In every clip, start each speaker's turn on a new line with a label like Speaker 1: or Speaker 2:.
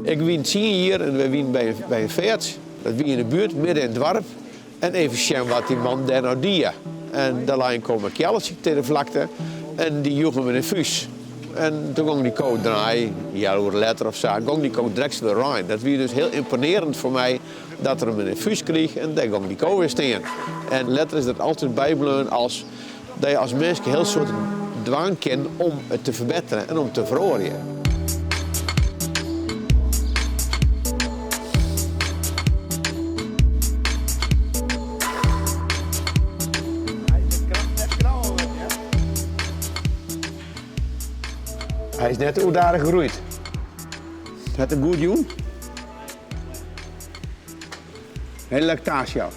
Speaker 1: Ik wie tsien jier en wy wienen by in feart. Dat wie yn de buert, midden yn it doarp. En even sjen wat dy man dêr no die. En dêr lei in ko mei kealtsje tsjin de flakte en dy joech him in ynfús. En toen gong dy ko dêrnei, in healoere letter of sa, gong dy ko drekst wer oerein. Dat wie dus hiel ymponearjend foar my dat er him in ynfús krige en dêr gong dy ko wer stean. En letter is dat altyd bybleaun as dat je as minske hiel soad dwaan kin om it te ferbetteren en om te feroarjen. Hy is net oerdadig groeid. Hat er goed jûn? Hy laktaasje al.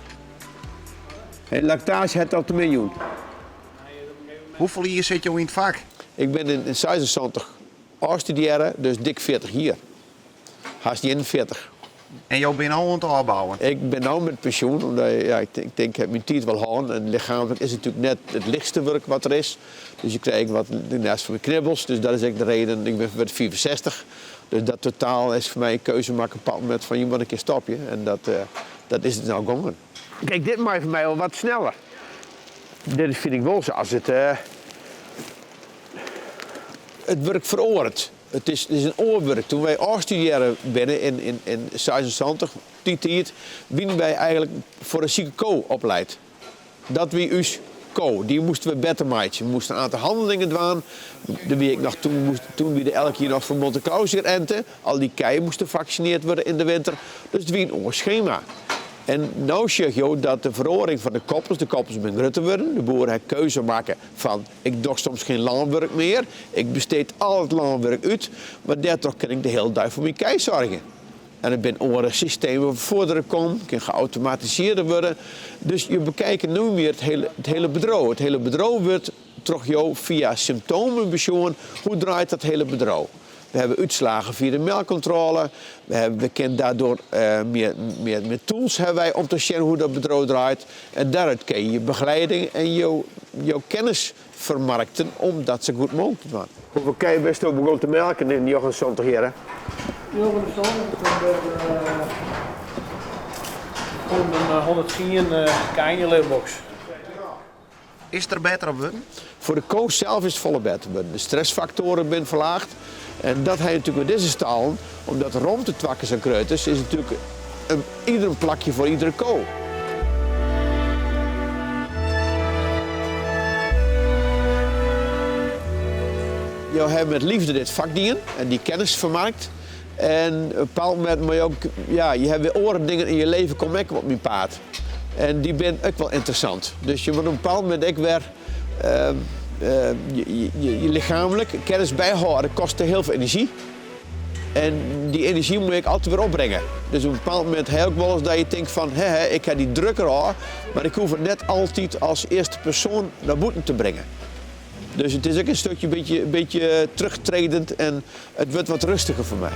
Speaker 1: Hy laktaasje hat al te min jûn.
Speaker 2: Hoefolle jier sit jo yn it fak?
Speaker 1: Ik bin yn 76 ôfstudearre, dus dik 40 jier. Hast 41.
Speaker 2: En jo binne no oan it ôfbouwen?
Speaker 1: Ik bin no met pensjoen, omdat ja, ik tink, ik ha myn tiid wol hân. En lichaamlik is it natuerlik net it lichtste wurk wat der is. Dus ik krij ek wat lêst fan myn knibbels, dus dat is ek de reden. Ik bin wurd 65, dus dat totaal is foar my in keuze makke op in bepaald momint fan je moatte in kear stopje. En dat, dat is it no gongen. Kijk, dit mei foar my al wat sneller. Dit fyn ik wol sa as it. It wurk feroaret. It is, it is in oar wurk. Toen wy ôfstudearre binne yn, yn, yn 76, dy tiid, wiene wy eigentlik foar in sike ko opleid. Dat wie ús ko. Dy moasten we better meitsje. We moasten in oantal hannelingen dwaan. Der wie ek noch, toen, moast, toen wie der elk jier noch foar Monte Clausier-ente. Al dy kij moasten faksineard wurde yn de winter. Dus it wie in oar skema. En no sjoch jo dat de feroaring fan de koppels, de koppels binne grutter wurden. De boeren ha keuze makke fan ik doch soms gjin lânwurk mear, ik besteed al it lânwurk út, mar dêrtroch kin ik de hiele dei foar myn kij soargje. En der binne oare systemen foardere kommen, kin geautomatisearder wurde. Dus je bekijke no mear it hele, it hele bedriuw. It hele bedriuw wurdt troch jo fia symptomen besjoen, hoe draait dat hele bedriuw. We hawwe útslagen fia de melkkontrôle. We, hawwe, we kinne daardoor uh, mear, mear, mear tools hawwe wy om te sjen hoe dat bedriuw draait. En daaruit kin je je begeleiding en jo, jo kennis fermarkten om dat sa goed mooglik te dwaan. Hoefolle kij bisto begûn te melken yn 79 jier?
Speaker 3: 79, toen der koenen 110 kij yn de liftboks.
Speaker 2: Is der better op wurden?
Speaker 1: Foar de ko sels is it folle better wurden. De stressfaktoaren binne ferlaagd. En dat ha je natuerlik mei dizze stallen, omdat de romte twa kear sa grut is, is natuerlik in, ieder in plakje foar iedere ko. Jo hawwe met liefde dit fak dien en dy kennis fermarkt. En op in bepaald momint moatte je ook, ja, je hawwe wer oare dingen yn je leven komme ek op myn paad. En dy binne ek wol ynteressant. Dus je moatte op in bepaald momint ek wer uh, uh, je, je, je lichaamlik kennis byhâlde kostet hiel folle enerzjy. En dy enerzjy moat ik altyd wer opbringe. Dus op in bepaald momint ha ik wolris dat je tinkt fan, hè, hè, ik ha dy druk derôf, mar ik hoech it net altyd as earste persoan nei bûten te bringen. Dus it is ek in stikje bytsje, bytsje terugtredend en it wurdt wat rêstiger foar my.